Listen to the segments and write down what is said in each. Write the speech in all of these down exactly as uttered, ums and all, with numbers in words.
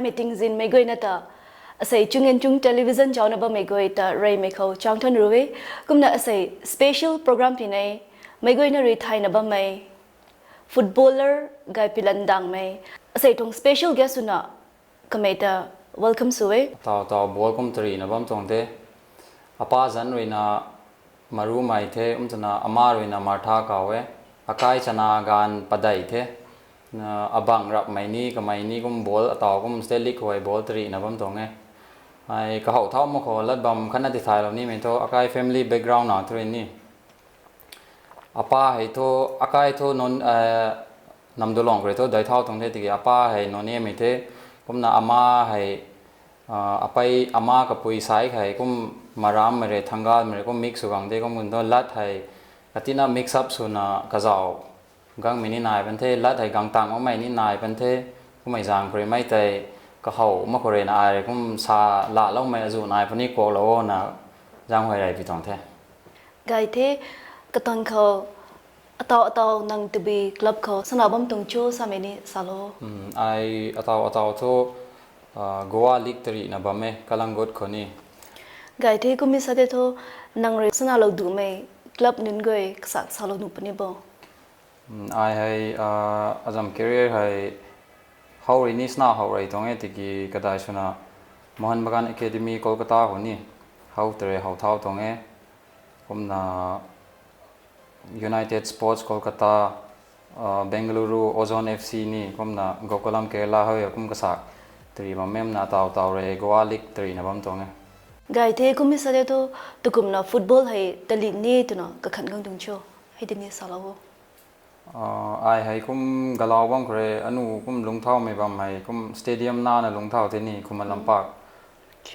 Meeting zin mei guayna ta asei Chung and Chung Television chauna bammei guay ta reymei khou changthan ru e. Kumna asei special program tinei mei guayna rui thayna bammei footballer Gaipilan Dangmei, asei tuang special guest swna kamei ta welcome sw e. Taw taw ball kum tarina bam tuang the. Apa zan ruina Maru mei the, um twna ama ruina Martha kaw e. Akai chana ganv padeih the. Na abang rapmei ni kamei ni kum ball ataw kum state league khou hei ball tarina bam tuang e. Ai kahow thau mak khou lat bam khatna ti thaylou nimei thu akai family background na thu rui ni. Apa hei thu, akai thu non, eh, Namdulong khou rui thu dai thau tuang the tiki apa hei Nonemei the, kumna ama hei, ah, apei ama kapui sai hei kum Maram mei rui Thangal mei rui kum mix sw gang the, kum kum thu lat hei katina mix up swna kazauh gangmei ni nai pan the, lat hei gang tang makmei ni nai pan the, kummei zaeng khou rui mei tei kahow mak khou ruina ai rui kum sa laloumei azuh nai puni kuaklou o na zaeng hei rey pi tuang the. Gay the, katang khou, ataw ataw nang tabui club khou sana bam tuang cho samei ni salou. Ai ataw ataw thu, ah, Goa League tarina bam e, Kalangot khou ni. Gay the, kummi sa the thu, nang rui sanalou duhmei club nunc guay kasa salou nuh puni bo? Ai hei, ah, azam career hei how rui ni sana how rey tuang e tiki kadai swna Mohan Bagan Academy Kolkata khou ni how tare how thau tuang e. Kumna United Sports Kolkata, ah, Bengaluru, Ozone F C ni, kumna Gokulam Kerala hei kum kasa tari bam e, kumna ataw ataw rui Goa League tarina bam tuang e. Gay the, kummi sa the thu, tukumna football hei talent ni twna kakhan gang tuang cho, hei tini salou o. Ah, ai hei kum galau bam khou rui, anu kum lungcthaumei bam hei kum stadium nana lungcthau the ni, Khuman Lampak.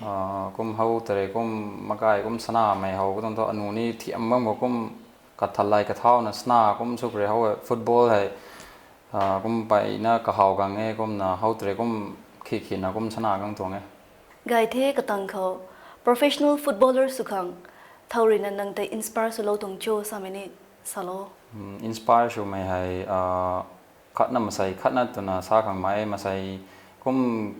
Ah, kum how tare kum makai kum sanamei how katuang thu anu ni thiam bam khou kum kathalei kathauna sana kum sw khou rui how e football hei, ah, kum peyna kahow gang e, kumna how tare kum khi khina kum sana gang tuang e. Gay the, katang khou professional footballer sw khang thow ruina nang ta inspire swlou tuang cho samei ni salou. Inspire swmei hei, ah, khatna masei khatna twna sa khang mei, masei kum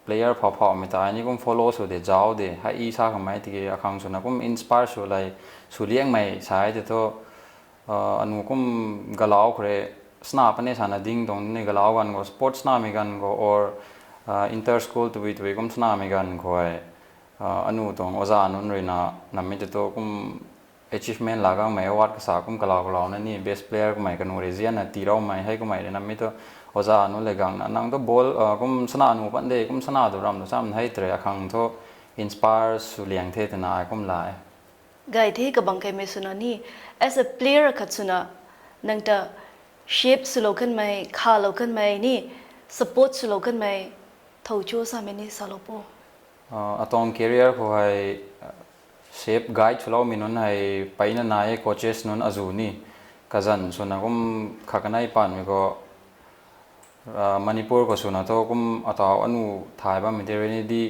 player phau phaumei ta ai ni kum follow sw de, zauc de, hei sa khang mei tiki akhang swna kum inspire sw lei, sw liangmei sa e tei thu, ah, anu kum galau khou rui sana puni sana ding tuang ni, galau ganv khou sports sanamei ganv khou or, ah, inter school tabui tabui kum sanamei ganv khou e, ah, anu tuang oza nunc ruina nammei tei thu kum achievement laa gangmei award kasa kum kalau kalauna ni best player kummei kanu rui zianna tiiloumei hei kummei rui nammei thu oza nunc le gangna nang thu ball, ah, kum sana nu pan de, kum sana du ram tu sam hei tare akhang thu inspire sw liang the twna ai kum la e. Gay the, kabang kaimei swna ni, as a player khat swna, nang ta shape swlou kanmei, khalou kanmei ni, support swlou kanmei thow cho samei ni salou po? Ah, atuang career khou hei, ah, shape guide swloumei nunc hei peyna nai e, coaches nunc azuh ni. Kazanc swna kum kha kanei panmei khou, ah, Manipur khou swna thu kum ataw anu thay bammei tei rui ni di,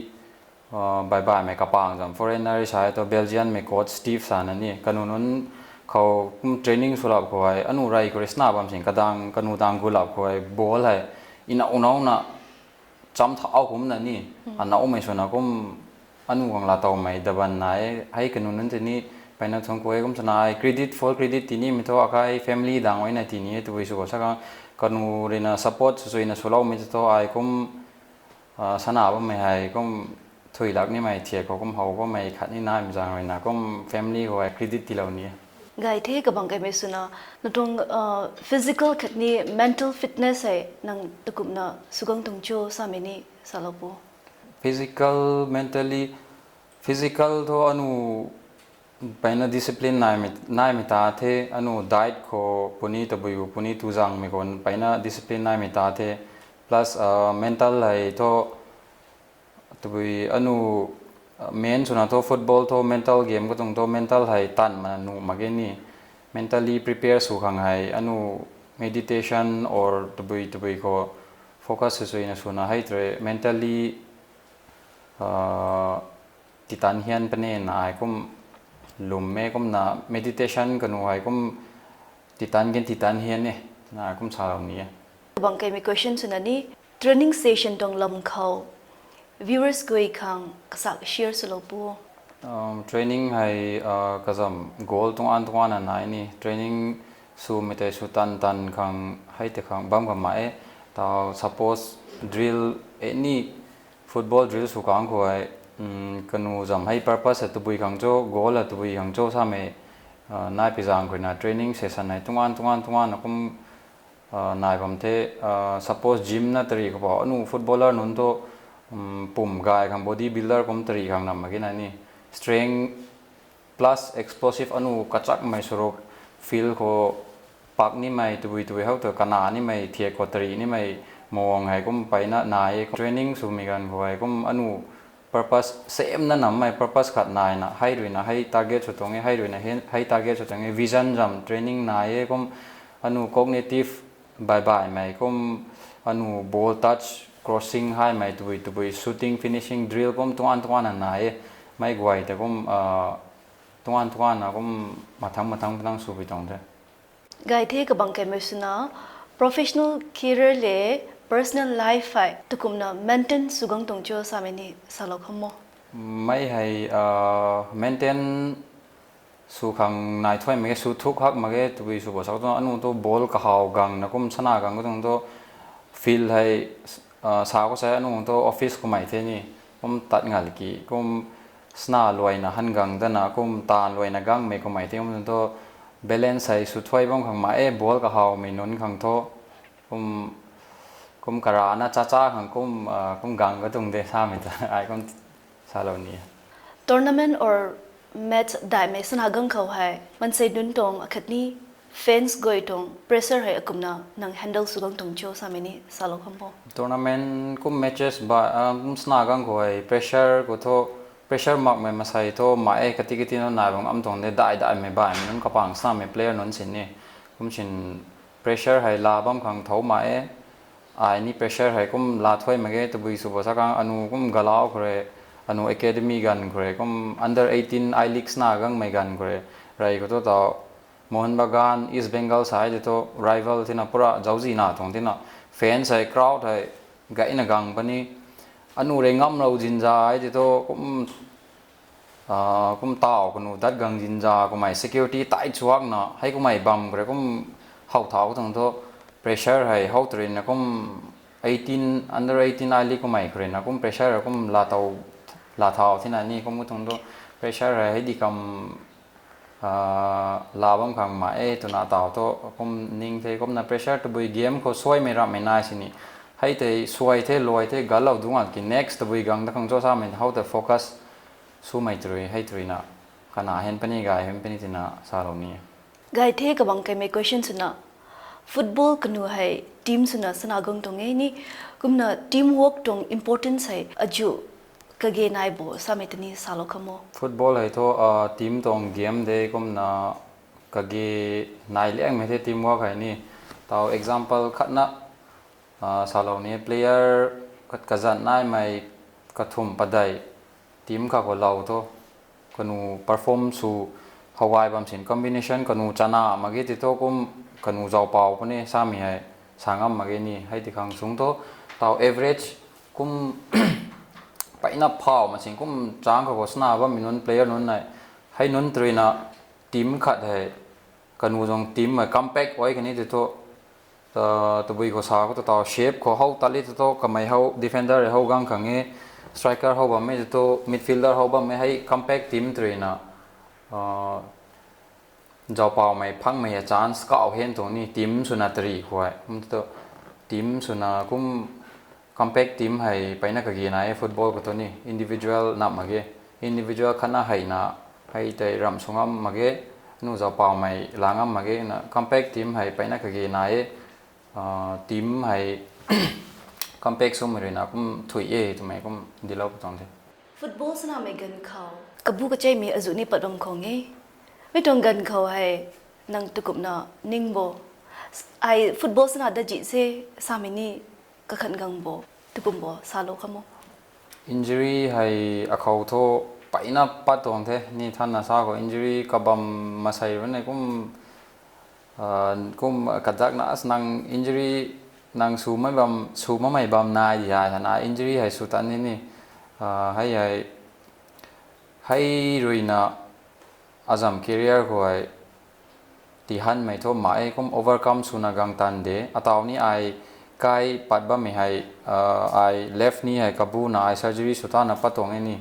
ah, baibaimei kapang zam foreigner sa e thu Belgian mei coach Steve sana ni. Kanu nunc khou kum training swlap khou hei anu rey khou rui sana bam sin kadang kanu dang gulap khou hei ball hei ina unauna cham thau kumna ni, anoumei swna kum anu gang laa towmei daban nai e, hei kanu nunc tei ni peyna thuanc ku e. Kum swna ai credit, full credit tinimei thu akai family dang e na tini e, tabui sw khou sa khang kanu ruina support swsuina swloumei tei thu ai kum, ah, sana bammei hei kum thuy lak nimei thiak khou kum how bammei khat ni naimei zaeng ruina kum family khou hei credit tiilou ni e. Gay the, kabang kaimei swna, na tuang, ah, physical khatni mental fitness hei nang takumna sw gang tuang cho samei ni salou po? Physical, mentally, physical thu anu peyna discipline naimei, naimei ta the, anu diet khou puni tabui khou puni tuzangmei khou peyna discipline naimei ta the, plus, ah, mental hei thu tabui anu, ah, main swna thu football thu mental game katuang thu mental hei tanv mana nuh mak ge ni. Mentally prepare sw khang hei anu meditation or tabui tabui khou focus swsuina swna hei tei mentally, ah, titan hian panena ai kum lwm e, kumna meditation kanu hei kum titan gen titan hian e twna ai kum salou ni e. Bang kaimei question swna ni, Training session tuang lam khou viewers guay khang kasak share swlou pu. Training hei kazam goal tuang an tuang an na nai ni. Training swmei tei sw tan tan khang hei tei khang bam khang ma e. Tau suppose drill, any football drill sw khang khou hei, kanu zam hei purpose a tabui khang cho, goal a tabui khang cho samei nai pi zaeng khou na training session hei tuang an tuang an tuang an na kum nai bam the. Suppose gym na tari khou pau anu footballer nunc thu pum gay khang body builder kum tari khang nam mak ge na ni. Strength plus explosive anu kachakmei swruk field khou pak nimei tabui tabui hou tu kana nimei thiak khou tari nimei mawang hei kum mpeyna nai e. Training swmei ganv khou hei kum anu purpose same na nammei purpose khat naina hei ruina hei target sw tuang e, hei ruina hei target sw tuang e, vision zam training nai e. Kum anu cognitive baih baihmei kum anu ball touch, crossing haimei tabui tabui, shooting, finishing drill kum tuang an tuang an na nai e. Mei guay ta kum tuang an tuang an na kum mathang mathang patang swpui tuang the. Gay the kabang kaimei swna professional career le personal life hei tukumna maintain sw gang tuang cho samei ni salou kham mo. Mei hei maintain sw khang nai thuai mak ge, sw thuk hak mak ge tabui sw bo sak tuang anu thu ball kahaw gang na kum sana gang ka tuang thu field hei sa khou sa anu thu office khou mei the ni, kum tat ngal ki kum sana luaina han gang dana kum taanv luaina gangmei khou mei the kum thu balance hei sw thuai bam khang ma e, ball kahawmei nunc khang thu kum karana chacha khang kum kum gang ka tuang de samei ta ai kum salou ni. Tournament or match daihmei sana gang khou hei maansei nunc tuang akhatni fans guay tuang pressure hei akumna nang handle sw gang tuang cho samei ni salou kham bo. Tournament kum matches ba kum sana gang khou hei pressure khou thu pressure makmei masei thu ma e, kati kati na nai bang am tuang de, daih daihmei baihmei nunc kapang sanamei player nunc sin ni. Kum sin pressure hei la bam khang thou ma e. Ai ni pressure hei kum la thuai mak ge tabui sw bo sa khang anu kum galau khou rui, anu academy ganv khou rui kum under eighteen I-League sana gangmei ganv khou rui, rey khou thu tau Mohun Bagan, East Bengal sa hei tei thu rival thina pura zauczihna tuang thina fans hei crowd hei gayna gang puni. Anu rui ngamlou zinza hei tei thu kum kum taw kanu dat gang zinza kummei security tight swakna hei kummei bam khou rui kum how thau tuang thu pressure hei how tarina kum eighteen, under eighteen I-League kummei khou ruina kum pressure kum la thau thina ni kum tuang thu pressure hei hei di kam la bam khang ma e twna taw thu kum ning the. Kumna pressure tabui game khou suaimei ramhmei nai sini hei tei suai the luai the galou dungc a ki next tabui gang da khang cho samei how ta focus swmei tarui hei taruina kana hen puni gay hen puni tina salou ni. Gay the kabang kaimei question swna football kanu hei team swna sana gang tuang e ni, kumna team work tuang importance hei azuh kage nai bo samei ta ni salou kham mo. Football hei thu team tuang game de kumna kage nai liangmei the team work hei ni. Tau example khatna salou ni player kazat naimei kathumh padeih team kha khou lou thu kanu perform sw how gay bam sin combination kanu chana mak ge tei thu kum kanu zaupau puni samei hei sa ngam mak ge ni. Hei tei khang sung thu tau average kum peyna phau ma sin kum chang kha khou sana bammei nunc player nunc nai hei nunc taruina team khat hei kanu zang team hei compact ai kani tei thu tabui khou sa khou ta tau shape khou how tat li tei thu kamei how defender hei how gang khang e, striker how bammei tei thu midfielder how bammei hei compact team taruina zaupaumei phangmei a chance kauh hen tuang ni team swna tari khou hei kum tei thu team swna kum compact team hei peyna kage nai e football khou thu ni. Individual nam mak ge, individual khatna hei na hei tei ramh sw ngam mak ge, nu zaupaumei la ngam mak ge na compact team hei peyna kage nai e. Team hei compact swmei ruina kum thui e twmei kum dilou pu tuang the. Football sanamei ganv khou kabu kacheimei azuh ni pat bam khang e. Mi tuang ganv khou hei nang tukumna ning bo, ai football sana dat ji se samei ni kakhan gang bo, tukum bo salou kham o. Injury hei akhou thu peyna pat tuang the ni, thanna sa khou injury kabam masei run e kum kum kadakna as nang injury Nang sw mamei bam, sw mamei bam nai di hei, hana injury hei sw tan ni ni. Ah, hei hei, hei ruina azam career khou hei tihanmei thu mak e, kum overcome swna gang tan de. Ataw ni ai kai pat bammei hei, ah, ai left knee hei kabuna ai surgery sw tana pat tuang e ni.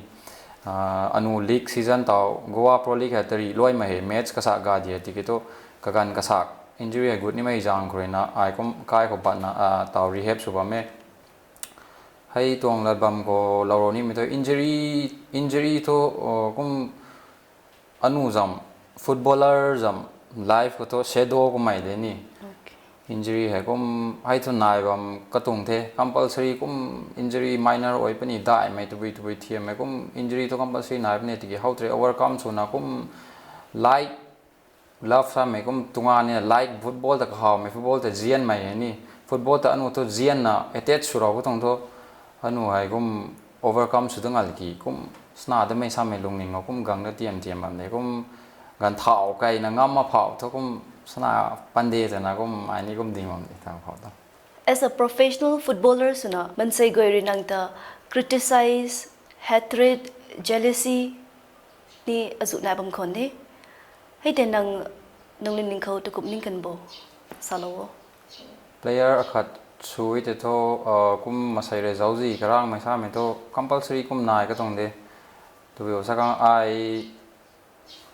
Ah, anu league season taw Goa Pro League hei tari luaimei hei match kasak ga di hei tiki thu kaganv kasak injury hei gut nimei zaeng khou ruina ai kum kai khou patna, ah, taw rehab sw bam e. Hei tuang lat bam khou lou rou nimei thu injury, injury thu, uh, kum anu zam footballer zam life khou thu shadow kummei de ni. Injury hei kum hei thu nai bam katuang the, compulsory kum injury minor oi puni daihmei tabui tabui thiammei kum injury thu compulsory nai puni tiki how tari overcome swna kum light love samei kum tunga ni light football ta kahawmei, football ta zianmei hei ni. Football ta anu thu zianna attach sw rou katuang thu anu hei kum overcome sw dang alki kum sna damei samei lungning o kum gang da tiam tiam bam de kum ganv thau kaina ngam ma phau thu kum sna pan de twna kum ai ni kum ding bam de ta phau ta. As a professional footballer swna mansei guay rui nang ta criticize, hatred, jealousy ni azuh nai bam khwan de. Hei tei nang, nang lungning khou takum ning kan bo? Salou o. Player akhat sw tei thu, uh, kum masei rui zauzi karangmei samei thu compulsory kum nai katuang de. Tabui sa khang ai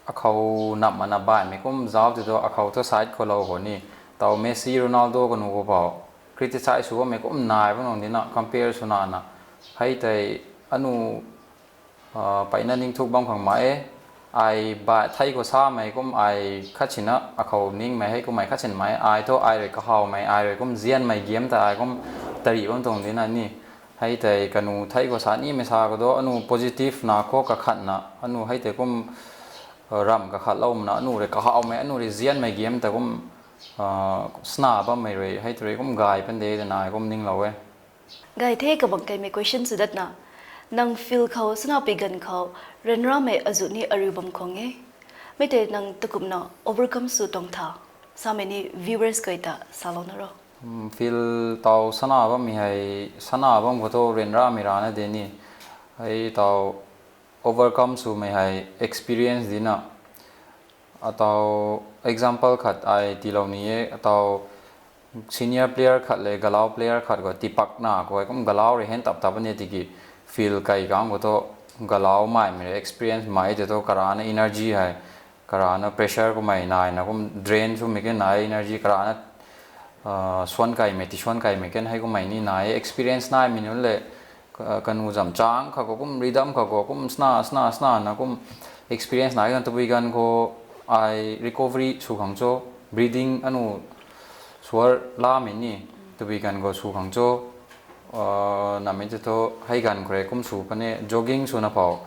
akhou namna baihmei kum zauc tei thu akhou thu side khou lou khou ni. Taw Messi, Ronaldo kanu khou phau criticize sw bammei kum nai bam nung dina compare swna na. Hei tei anu Ah, peyna ningthuk bam khang mak e. Ai ba thei khou samei kum ai khat sina akhou ningmei hei kummei khat sinmei ai thu ai rui kahawmei ai rui kum zianmei game ta ai kum tari bam tuang dina ni. Hei tei kanu thei khou sa nimei sa khou do anu positive na khou kakhatna anu hei tei kum, ah, ramh kakhatloumna anu rui kahawmei anu rui zianmei game ta kum, ah, sna bammei rui hei tei rui kum gay pan de twna ai kum ninglou e. Gay the, kabang kaimei question sw datna, nang field khou sanapi ganv khou ryanramei azuh ni ariu bam khwan e. Mi tei nang takumna overcome sw tuang tha samei ni viewers guay ta salouna ro. Hmm, field taw sana bammei hei, sana bam khou thu ryanramei rana de ni. Hei taw overcome swmei hei experience dina. Ataw example khat ai tiilou ni e, ataw senior player khat le galau player khat khou tipakna khou kum galau rui hen tap tap ni tiki field kai kang khou thu galau maimei rui experience mai tei thu karana energy hei, karana pressure kummei naina kum drain swmei ke nai energy karana, ah, suan kaimei, tisuan kaimei ken hei kummei ni nai experience naimei nunc le, ka-, kanu zam chang kha khou kum rhythm kha khou kum sna, sna, sna na kum experience nai kan tabui ganv khou ai recovery sw khang cho, breathing anu suar lamei ni tabui ganv khou sw khang cho, ah, namei tei thu hei ganv khou rui kum sw pan e, jogging swna phau,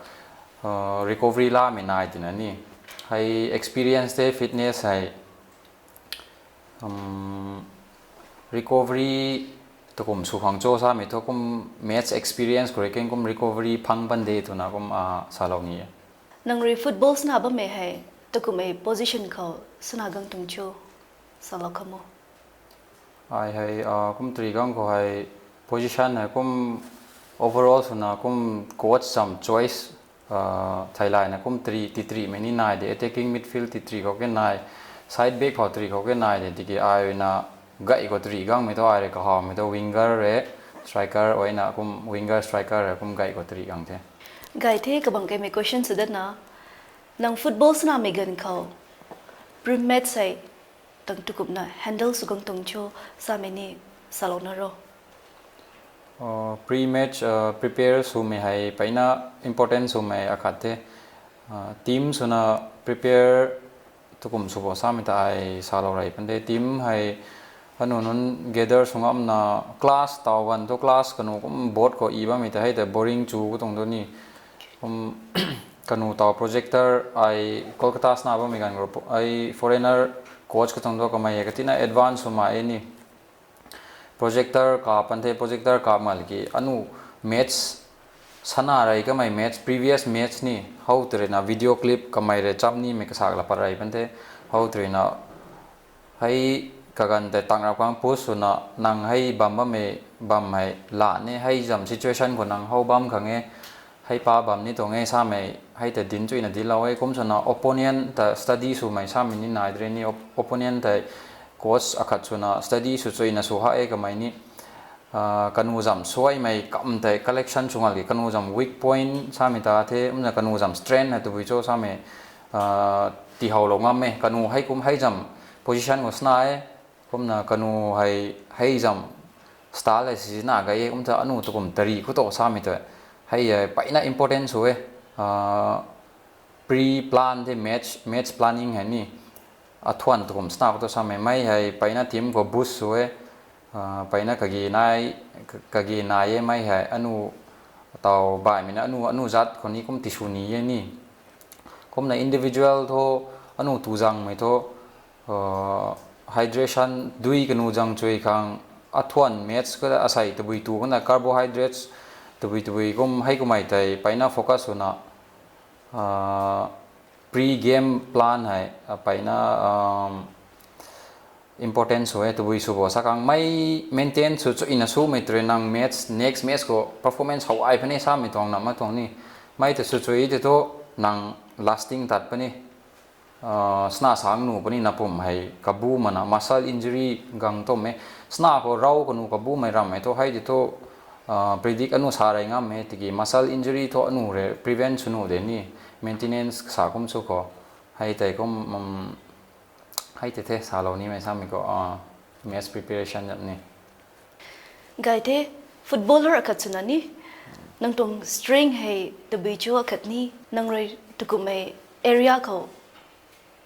ah, recovery lamei nai tina ni. Hei experience tei fitness hei, um, recovery takum sw khang cho samei thu kum match experience khou rui ken kum recovery phang pan de twna kum, ah, salou ni e. Nang rui football sna bammei hei takumei position khou sna gang tuang cho? Salou khamo. Ai hei, ah, kum tari gang khou hei position hei kum overall swna kum coach sam choice, ah, theilayna kum tari, ti tarimei ni nai de, attacking midfield ti tari khou ke nai, side back khou tari khou ke nai de, tiki ai na gay khou tari gangmei thu ai rui kahawmei thu winger re, striker oina kum winger striker re kum gay khou tari gang the. Gay the, kabang kaimei question sw datna, nang football snamei ganv khou pre-match hei tang takumna handle sw gang tuang cho samei ni salouna ro. Ah, pre-match, ah, prepare swmei hei peyna important swmei akhat the. Ah, team swna prepare takum sw bo samei ta ai salou rei pan de. Team hei anu nunc gather sw ngamna class taw ganv thu class kanu kum board khou i bammei ta hei ta boring chu katuang tu ni. Kum kanu taw projector ai Kolkata sna bammei ganv khou ai foreigner coach katuang tu kamei hei katina advance swmei e ni. Projector kap pan the, projector kap mak ki anu match sana rei kamei match, previous match ni how tei ruina video clip kamei rui cham nimei kasak la pat rei pan the, how tei ruina hei kaganv tei tang rap khang push swna nang hei bam bammei bam hei la ni hei zam situation khou nang how bam khang e, hei pa bam ni tuang e samei hei tei dinc chuyna dinclou e. Kum swna opponent ta study swmei samei ni nai de re ni, op- opponent tei coach akhat swna study sw chuyna sw ha e kamei ni. Kanu zam suaimei kam tei collection sw ngal ki kanu zam weak point samei ta the, kumna kanu zam strength hei tabui cho samei tihoulou ngam e. Kanu hei kum hei zam position khou sna e, kumna kanu hei hei zam style hei sina gay e, kumta anu tu kum tari khou to samei ta hei e peyna important sw e. Pre-plan the match, match planning hei ni athuan tu kum sna khou to samei mei hei peyna team khou boost sw e. Peyna kage nai, kage nai e mei hei anu taw baihmei na anu anu zat khou ni kum tisw ni e ni. Kumna individual thu anu tu zangmei thu hydration dui kanu zang chui khang athuan match khou asei tabui tu kumna carbohydrates tabui tabui kum hei kummei tei peyna focus swna pre-game plan hei peyna important sw e. Tabui sw bo sa khang mei maintain sw chuyna swmei tei nang match, next match khou performance how ai puni samei tuang na ma tuang ni. Mei ta sw chui tei thu nang lasting tat puni, sna sang nu puni na pum hei kabu mana muscle injury gang tummei sna khou rau kanu kabumei rammei thu hei tei thu predict anu sa rei ngam e. Tiki muscle injury thu anu rui prevent sw nu de ni, maintenance sa kum sw khou hei tei kum hei tei the salou nimei samei khou match preparation zam ni gay the. Footballer akhat swna ni nang tuang strength hei tabui cho akhat ni nang rui tukumhmei area khou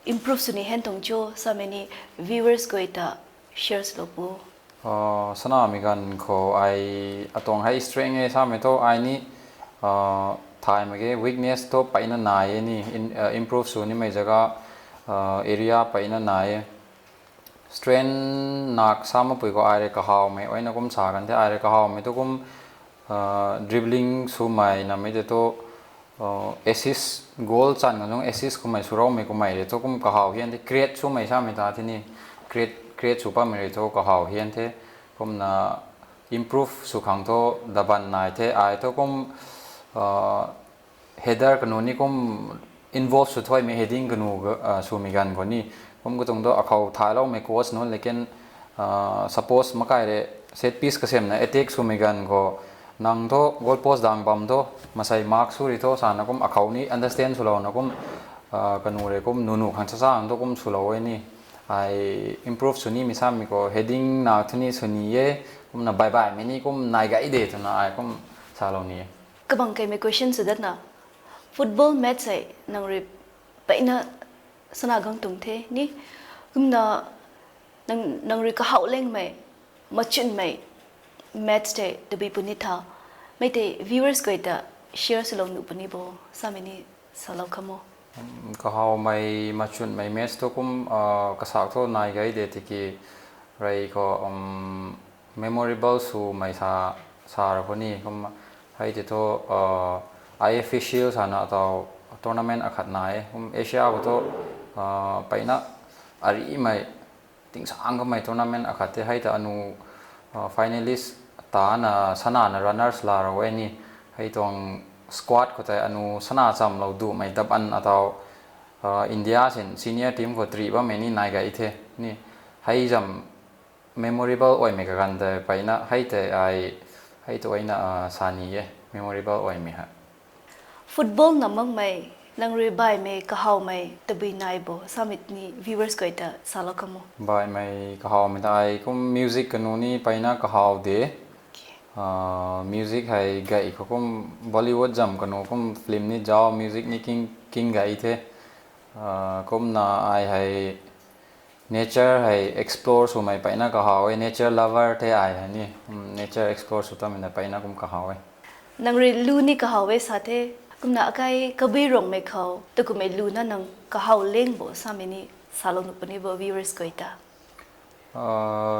improve sw ni hen tuang cho samei ni viewers guay ta share swlou pu. Sanamei ganv khou ai atuang hei strength e samei thu ai ni thay mak ge, weakness thu peyna nai e ni, improve sw nimei jaga area peyna nai e. Strength nak sa mapui khou ai rui kahawmei oina kum sa kan the. Ai rui kahawmei thu kum dribbling swmei namei tei thu assist, goal chan kan zung assist kummei swroumei kummei rui thu kum kahaw hian the. Create swmei samei ta the ni, create, create sw pammei rui thu kahaw hian the. Kumna improve sw khang thu daban nai the. Ai thu kum header kanu ni kum involve sw thuaimei, heading kanu swmei ganv khou ni kum katuang thu akhou thayloumei coach nunc lekin suppose makai rui set piece kasemna attack swmei ganv khou nang thu goal post dang bam thu masei mark sw ri thu sana kum akhou ni understand swlouna kum kanu rui kum nunu khang chacha ang thu kum swlou e ni. Ai improve sw nimei samei khou heading na thu ni sw ni e, kumna baibaimei ni kum nai gay de twna ai kum salou ni e. Kabang keimei question sw datna, football match hei nang rui peyna sana gang tuang the ni, kumna nang, nang rui kahaw lengmei machunmei match tei tabui puni tha, mei tei viewers guay ta share swlou nuh puni bo samei ni salou khamo. Kahawmei machunmei match thu kum kasak thu nai gay de tiki rei khou memorable swmei sa, sa ra khou ni kum hei tei thu I F A Shield sana ataw tournament akhat nai e. Kum Asia khou thu peyna arimei tingsang kamei tournament akhat the. Hei ta anu finalist tana sanana runners la rou e ni. Hei tuang squad khou tei anu sana chamlou dumei daban ataw India sin senior team khou tri bammei ni nai gay the ni. Hei zam memorable oimei kaganv tei peyna hei tei ai hei tu eina sa ni e, memorable oimei hei. Football na makmei nang rui baihmei kahawmei tabui nai bo samei ni viewers guay ta salou khamo. Baihmei kahawmei ta ai kum music kanu ni peyna kahaw de. Music hei gay khou kum Bollywood zam kanu kum film ni zauc music ni king, king gay the. Kumna ai hei nature hei explore swmei peyna kahaw e, nature lover the ai hei ni. Nature explore sw tamei na peyna kum kahaw e. Nang rui lu ni kahaw e sa the, kumna akai Kabui Ruangmei khou takumei lu na nang kahaw leng bo samei ni salou nuh puni bo viewers guay ta.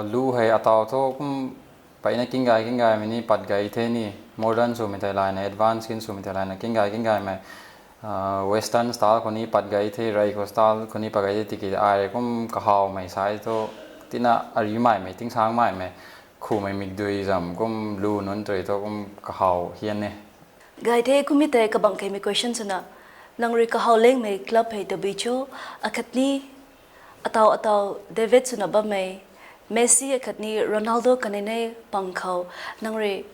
Lu hei ataw thu kum peyna king gay, king gaymei ni pat gay the ni, modern swmei thei layna, advance kin swmei thei layna king gay, king gaymei western style khou ni pat gay the, rei khou style khou ni pat gay the tiki ai rui kum kahawmei sai thu Tina arimaimei, tingsangmaimei, khumei mikdui zam kum lu nunc tei thu kum kahaw hian e. Gay the, kum e tei kabang keimei question swna, nang rui kahaw lengmei club hei tabui cho, akhatni ataw ataw David swna bammei, Messi akhatni Ronaldo kanei nei pang khou, nang rui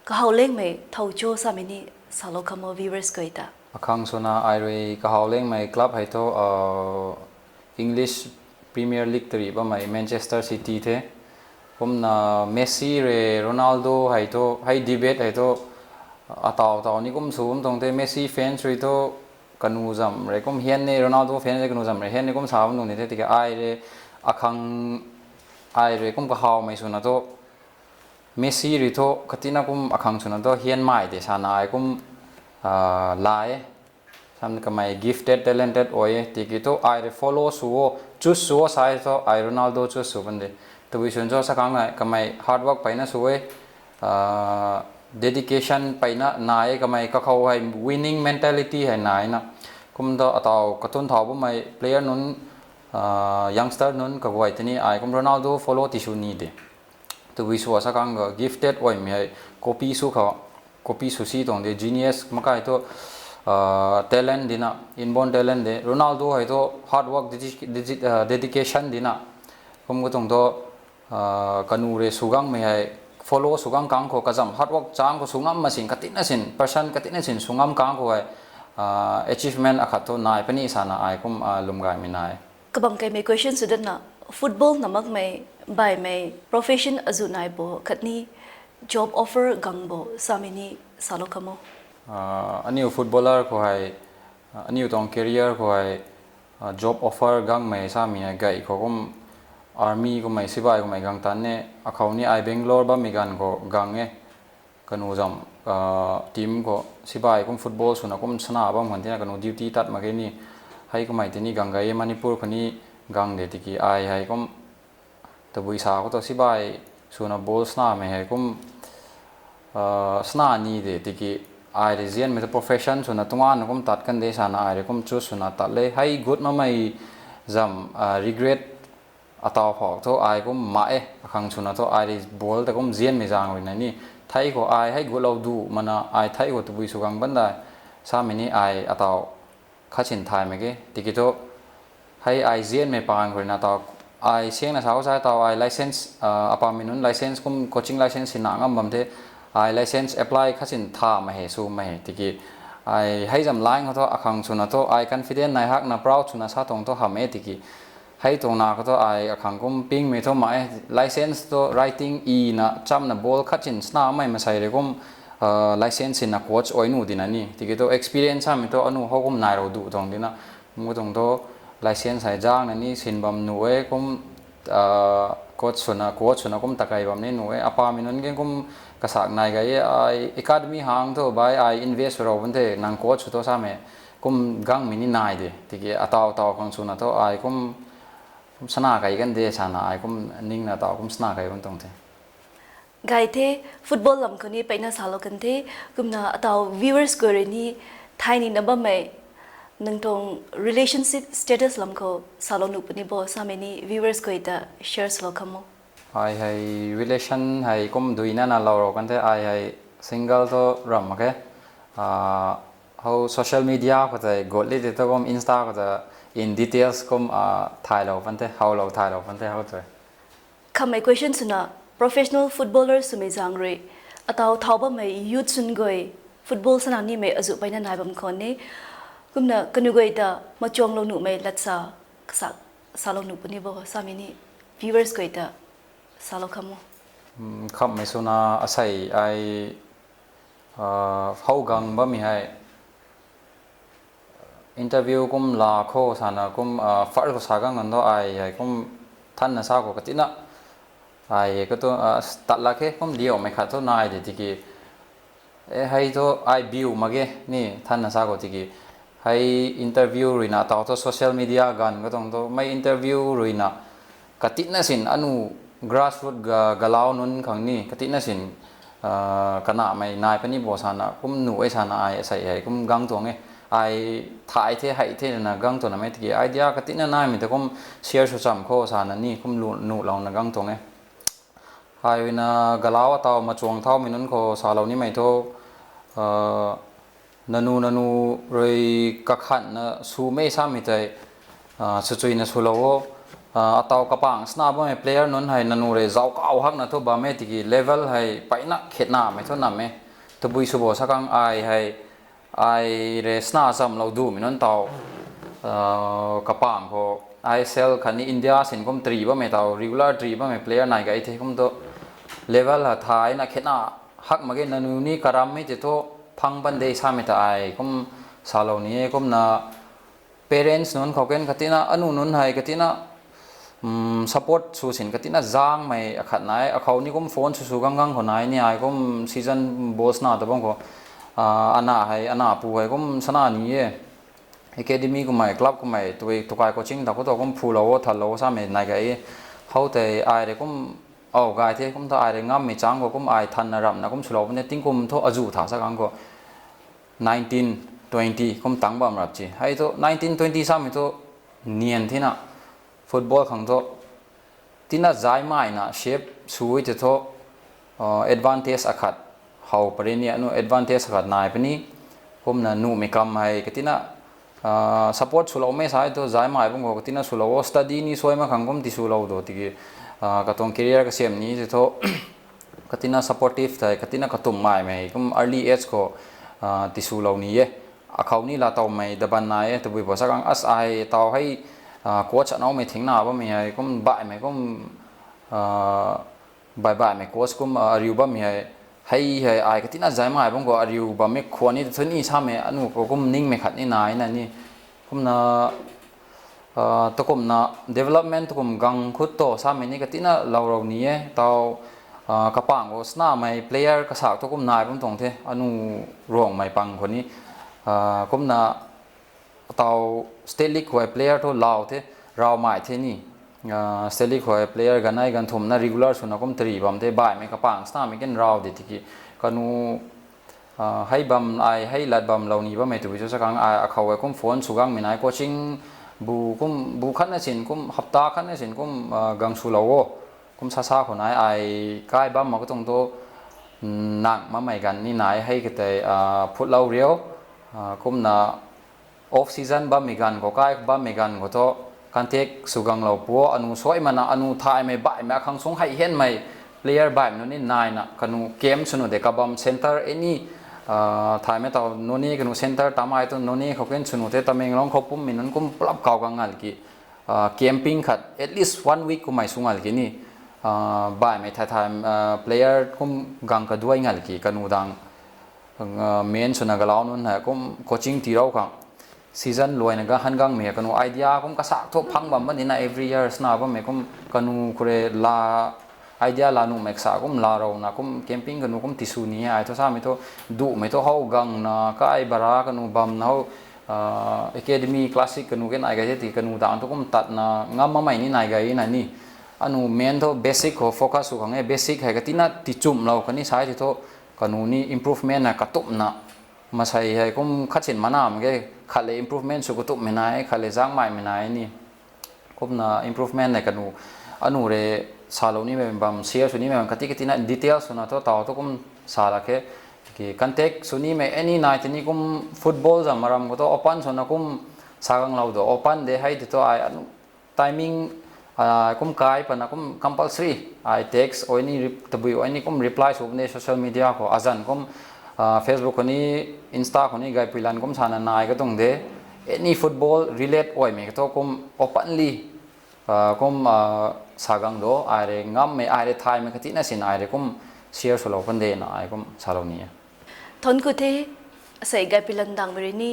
kahaw lengmei thow cho samei ni salou khamo viewers guay ta. Akhang swna ai rui kahaw lengmei club hei thu, English Premier League tari bammei Manchester City the. Kumna Messi rui Ronaldo hei thu, hei debate hei thu, ataw taw ni kum sw bam tuang the, Messi fans rui thu, kanu zam rui kum hian e, Ronaldo fans rui kanu zam rui hian e kum sa bam tuang ni the, tiki ai rui akhang, ai rui kum kahawmei swna thu, Messi rui thu katina kum akhang swna thu hianmei de sana ai kum, la e. Sam kamei gifted, talented oi e, tiki thu ai rui follow sw o, choose sw o sa thu ai Ronaldo choose sw pan de. Tabui swn cho sa khang nai, kamei hard work peyna sw e, dedication peyna nai e, kamei kakhou hei winning mentality hei nai na. Kum ta ataw katun thau bammei player nunc, youngster nunc kaguay tini ai kum Ronaldo follow ti sw ni de. Tabui sw sa khang ga gifted oimei hei copy sw khou, copy sw si tuang de, genius makai thu, talent dina, inborn talent de. Ronaldo hei thu hard work, dedication dina. Kum katuang thu, kanu rui sw gangmei hei follow sw gang kang khou kazam hard work chang khou sw ngam ma sin, katina sin, person katina sin sw ngam kang khou hei, achievement akhat thu nai puni sana ai kum lwm gaymei nai. Kabang keimei question sw datna, football na makmei, baihmei, profession azuh nai bo, khatni job offer gang bo, samei ni salou khamo. Aniu footballer khou hei, aniu tuang career khou hei, job offer gangmei samei hei gay khou kum army kummei, sibai kummei gang tan e, akhou ni ai Bangalore bammei ganv khou gang e. Kanu zam, team khou sibai kum football swna kum sana bam khan tina kanu duty tat mak ge ni, hei kummei tini gang gay e, Manipur khou ni gang de tiki ai hei kum tabui sa khou thu sibai swna ball sanamei hei kum, sana ni de tiki ai rui zianmei thu profession swna tunganna kum tat kan de sana ai rui kum choose swna tat le. Hei gut makmei zam, regret ataw phau thu ai kum ma e, akhang swna thu ai rui ball ta kum zianmei zaeng ruina ni, thei khou ai hei gutlou du mana ai thei khou tabui sw gang ban dai, samei ni ai ataw khatsin thaymei ge. Tiki thu hei ai zianmei pang ruina taw, ai siangna sa sa taw ai license, apamei nunc license kum coaching license sina ngam bam the, ai license apply khatsin thamei hei swmei hei tiki ai hei zam line khou thu akhang swna thu ai confident nai hakna proud swna sa tuang thu hamh e tiki hei tuang na khou thu ai akhang kum pingmei thu ma e, license thu writing ina chamna ball khatsin sanamei masei rui kum, license sina coach oi nu dina ni. Tiki thu experience samei thu anu hou kum nai rou duh tuang dina. Kum katuang thu license hei zangna ni sin bam nuh e kum, coach swna, coach swna kum takei bam ni nuh e. Apamei nunc ge kum kasak nai gay e, ai academy hang thu bai ai invest sw rou ban the, nang coach sw thu samei kum gangmei ni nai de. Tiki ataw taw khang swna thu ai kum, kum sana kei kan de sana ai kum ningna taw kum sana kei bam tuang the. Gay the, football lam khou ni peyna salou kan the, kumna ataw viewers guay rui ni thay nina bammei nang tuang relationship status lam khou salou nuh puni bo samei ni viewers guay ta share swlou khamo. Ai hei relation hei kum duina na lou rou kan the, ai hei single thu ram mak khe. Hou social media khou tei gut li tei thu kum Insta khou ta in details kum thaylou pan the, howlou thaylou pan the hou tei. Khamei question swna, professional footballer swmei zaeng rui ataw thau bammei youth swn guay football sana nimei azuh peyna nai bam khwan e. Kumna kanu guay ta machuanglou nuhmei latsa kasak salou nuh puni bo samei ni viewers guay ta salou khamo. Khamhmei swna asei ai howgang bammei hei interview kum la khou sana kum, first khou sa gang kan thu ai hei kum thanna sa khou katina ai katu tat lak khe kum diaumei khat thu nai de tiki, e hei thu ai biu mak ge ni thanna sa khou tiki, hei interview ruina taw thu social media ganv katuang thu mei interview ruina katina sin anu grassroot ga galau nunc khang ni katina sin kanamei nai puni bo sana kum nuh e sana ai asei hei kum gang tuang e. ai thay the, hei the na gang tuang namei tiki idea katina naimei ta kum share sw cham khou sana ni kum lu- nuhlouna gang tuang e. Hei na galau atau machuang thaumei nunc khou salou nimei thu, nanu nanu rui kakhanna swmei samei tei, swchuina swlou o. Atau kapang sna bammei player nunc hei nanu rui zauc kau hakna thu bam e tiki level hei peyna khetnamei thu nam e. Tabui sw bo sa khang ai hei, ai rui sna chamlou dumei nunc tau, kapang khou I S L khatni India sin kum tri bammei tau regular tri bammei player nai gay the kum tu level ha thayna khetna hak mak ge nanu ni karammei tei thu phang pan de samei ta ai kum salou ni e. Kumna parents nunc khou kan katina anu nunc hei katina support sw sin katina zangmei akhat nai, akhou ni kum phone sw sw gang gang khou nai ni ai kum season ball sna ta bam khou, ana hei ana pu hei kum sana ni e. Academy kummei club kummei tui tukai coaching ta khou tu kum phulou o thanlou o samei nai gay e. How tei ai rui kum, o gay the kum ta ai rui ngammei chang khou kum ai thanna ramhna kum swlou puni tingkum thu azu tha sa khang khou nineteen twenty kum tang bam rap ci hei thu nineteen twenty samei thu nian thina football khang thu tina zaymaina shape sw tei thu advantage akhat how pary ni anu advantage akhat nai puni. Kumna nuhmei kam hei katina support swloumei sa thu zaymai bam khou katina swlou o study ni suai mak khang kum tiswlou do tiki katuang career kasiam ni tei thu katina supportive tei katina katummaimei kum early age khou tiswlou ni e. Akhou ni laatowmei daban nai e tabui bo sa khang as ai tau hei coach anoumei thingna bammei hei kum baihmei kum baih baihmei coach kum ariu bammei hei, hei hei ai katina zaymai bam khou ariu bammei khwan ni thu ni samei anu khou kum ningmei khat ni nai na ni. Kumna takumna development takum gang khut to samei ni katina lourou ni e tau kapang khou snamei player kasak thu kum nai bam tuang the anu Ruangmei pang khou ni. Kumna tau state league khou player thu lau the, raumei the ni. State league khou player ganei ganthumna regular swna kum tari bam the baihmei kapang snamei kan rau de tiki kanu hei bam ai hei lat bamlou ni bammei tei cho sa khang ai akhou e kum phone sw gangmei nai coaching bu kum bu khatna sin kum hapta khatna sin kum gang swlou o. Kum sasa khou nai ai kai bam mak tuang thu nang makmei ganv ni nai hei katei phutlou riu. Kumna off season bammei ganv khou kai bammei ganv khou thu contact sw ganglou pu anu suaimana anu thaymei baihmei akhang sung hei hianmei player baihmei nunc ni naina kanu camp swnu de kabam centre any thaymei tau nunc ni kanu centre tamei tu nunc ni khou kan swnu the Tamenglong khou pummei nunc kum pulap kau gang ngal ki camping khat at least one week kummei sw ngal ki ni baihmei thay thay player kum gang kaduai ngal ki kanu dang main swna galau nunc hei kum coaching tiirou khang season luaina ga han gangmei kanu idea kum kasak thu phang bam bam ni na every year sna bammei kum kanu khou rui la idea la nuhmei kasa kum laa rouna kum camping kanu kum tisw ni ai thu samei thu duhmei thu how gangna kai bara kanu bamna how academy classic kanu kan ai gay the ti kanu dang thu kum tatna ngam makmei ni nai gay na ni. Anu main thu basic khou focus sw khang e basic hei katina tichumhlou kani sai ti thu kanu ni improvement na katumna masei hei kum khatsin mana mak ge khat le improvement sw katumhmei nai khat le zangmaimei nai ni. Kumna improvement nei kanu anu rui salou nimei bam share sw nimei bam kati katina details swna thu tau thu kum sa lak khe. Ki contact sw nimei any nai tini kum football zam maram khou thu open swna kum sa ganglou do open de hei ti thu ai anu timing kum kai pana kum compulsory ai text ai ni tabui ai ni kum reply sw bam de social media khou azanc kum Facebook khou ni Insta khou ni gaypuilan kum sana nai katuang de any football relate aimei kha thu kum openly kum sa gang do ai rui ngammei ai rui thaymei katina sin ai rui kum share swlou pan de na ai kum salou ni e. Thanc ku the, asei gaypuilan dangmei rui ni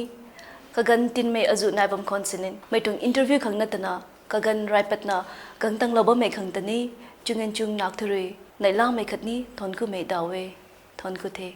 kaganv tinmei azuh nai bam khwan sini mei tuang interview khang na tana kaganv raypatna gang tanglou bammei khang ta ni chungan chung nak thu rui neihlamei khatni thanc kumei daw e. Thanc ku the.